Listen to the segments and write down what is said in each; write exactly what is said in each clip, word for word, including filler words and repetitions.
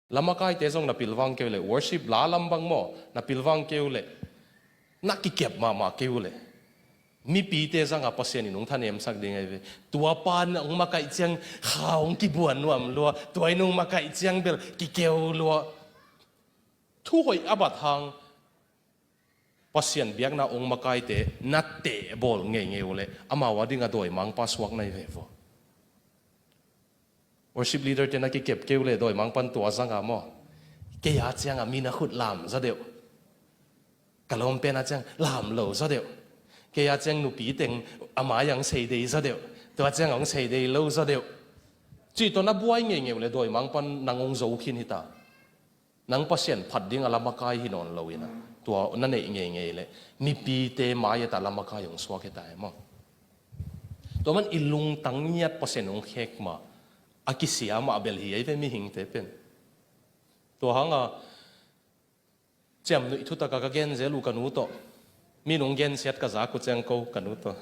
Lamakaite zong na pilvang keu leh, worship la lam bang maw, na pilvang keu leh, na kikep mahmah keu leh, mipite zanga Pasian in hong thanemsak ding ahi ve. Tua pa in hong makaih ciang kha hong kibuan nuam lua, tua in hong makaih ciang bel kikeu lua. Thu hoih a bat hang Pasian biakna hong makaite na tehbawl ngeingei uh leh amau a dinga dawimangpa suak na hi ve vaw. Worship leader te na kikep keu leh dawimangpan tua zanga maw, kei a cianga mi na khut lam zaw deuh, ka lawmpen a ciang lam lo zaw deuh, kei a ciang nupi teng a mai ang sei dei zaw deuh, tua ciang hong sei dei lo zaw deuh, cih tawh na buai ngeingei uh leh dawimangpan nang hong zo khin hi ta. Nang Pasian phat dinga lamakai hi nawn lo in a, tua na neih ngeingei leh mipite mai-ah ta lamakai hong suak hi ta e maw. Tua man i lungtang ngiat Pasian hong khek mah a kisia mah bel hi ei ve mihingte pen. Tua hanga ciamnuih thutaka ka gen zel uh ka nu tawh. Mi nung gensiat ka zak uh ciang ko ka nu tawh,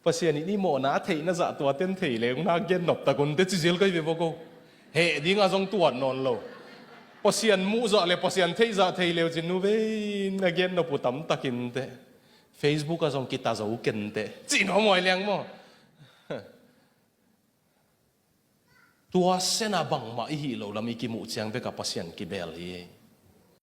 Pasian in i mawhna a theihna zah tua ten thei leng na gen nop tak un te ci zel kai ve vaw ko. Heh dinga zong tuat nawn lo. Pasian muh zah le Pasian theih zah thei leu cin nu vei na gen nop uh tamtakin te. Facebook a zong kita zo ken te ci nuam huai liang maw. Tua sena bangmah i hih lo lam i kimuh ciang beka Pasian kibel hi.